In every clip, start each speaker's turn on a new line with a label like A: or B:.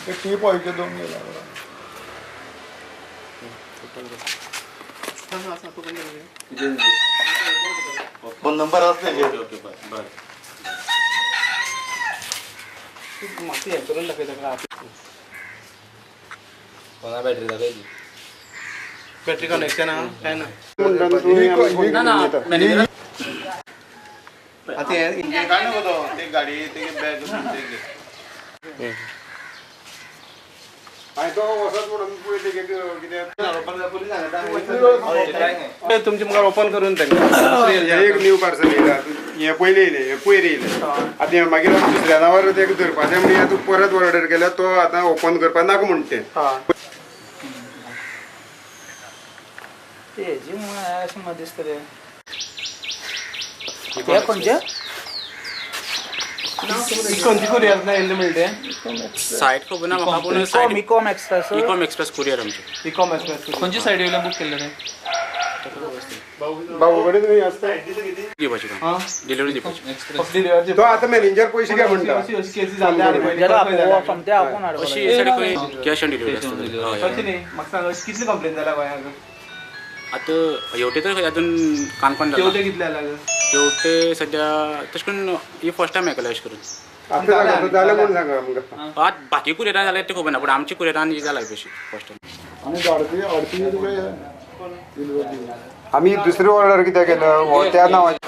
A: एक टी पॉयचे दोन गेला.
B: फोन नंबर असले.
C: ओके बरं.
D: मातशें हें करून दाखयता.
E: कोणा बॅटरी दाखयली?
D: बॅटरी कनेक्शन आहा काय ना?
E: ना
D: आतां हें
B: काड नको तो ते गाडी ते बॅग ते
F: तो वचत म्हणून पयलीं कितें
D: तुमचे मुखार ओपन करून तांकां
F: एक न्यू पार्सल येयला. हें पयलीं येयलें, हें पयर येयलें. आतां हें मागीर दुसऱ्या नांवार तेका धरपाचें म्हणजे आतां परत ऑर्डर केल्यार तो आतां ओपन करपाक नाका म्हणटा तें.
G: हेजी म्हणून अशें म्हाका दिसता रे. हे खंयचे?
D: खंयची कुरियर येयल्लें म्हणटा तें?
C: सायट खबर ना म्हाका, पूण
G: ecom ecom express.
C: Ecom express courier आमचें.
D: इकॉम एक्सप्रेस
E: खंयची सायडी वयल्यान बूक केल्लें तें?
F: बाबू कडेन तुमी आसता
C: दिवपाची काम, डिलिव्हरी दिवपाची.
D: डिलिव्हरी
F: तो आतां मॅनेजर पयशे घे म्हणटा.
D: अशी अशी केसी जाल्ले आनी पयलीं
G: सोमते आपोवन हाडपाक.
C: अशी सायडी खंय कॅश ऑन डिलिव्हरी आसता.
D: तशें न्ही, म्हाका सांग अशी कितली कंप्लेन जाल्या गोंयांत?
C: आतां हेवटे तर अजून काणकोण जाला.
D: तेवटे कितले जाल्या?
C: तेवटे सद्या तशें करून ही फर्स्ट टायम आयकलां अशें करून.
F: आतां जालें म्हूण सांगा आमकां.
C: आतां बाकी कुरियरान जाल्यार तें खबर ना, पूण आमच्या कुरियरान जाला अशी फर्स्ट टायम.
A: आनी धाडपी हाडपी तुका
F: आमी दुसरी ऑर्डर कित्याक केलं हो त्या नांवाचेर.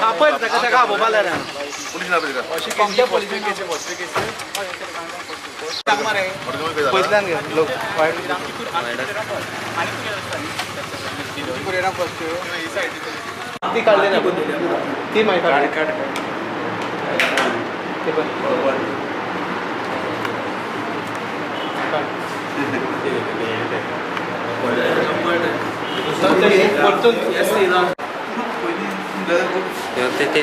D: आपय ताका ताका आपोवपा जाय. पयसल्यान घे लोक ती काडली ना ती मागीर काड ते पण परतून
E: ते ते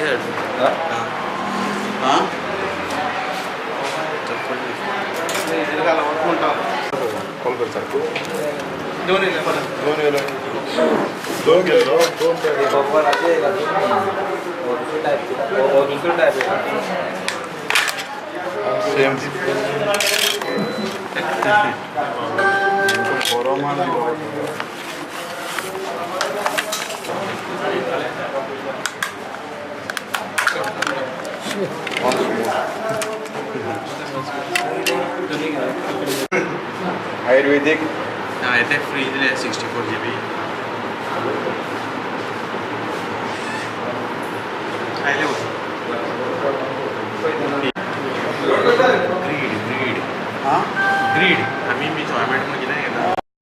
B: हां
F: कॉल कर सारको.
D: दोन येयले परत.
F: दोन येयले.
B: दोन गेलो दोन.
E: दुसरो टायप
B: सेम
F: आयुर्वेदीक
C: ते फ्री दिले 64 GB. Greed greed
B: हां
C: ग्रीड आमी मी गव्हर्मेंट म्हणून कितें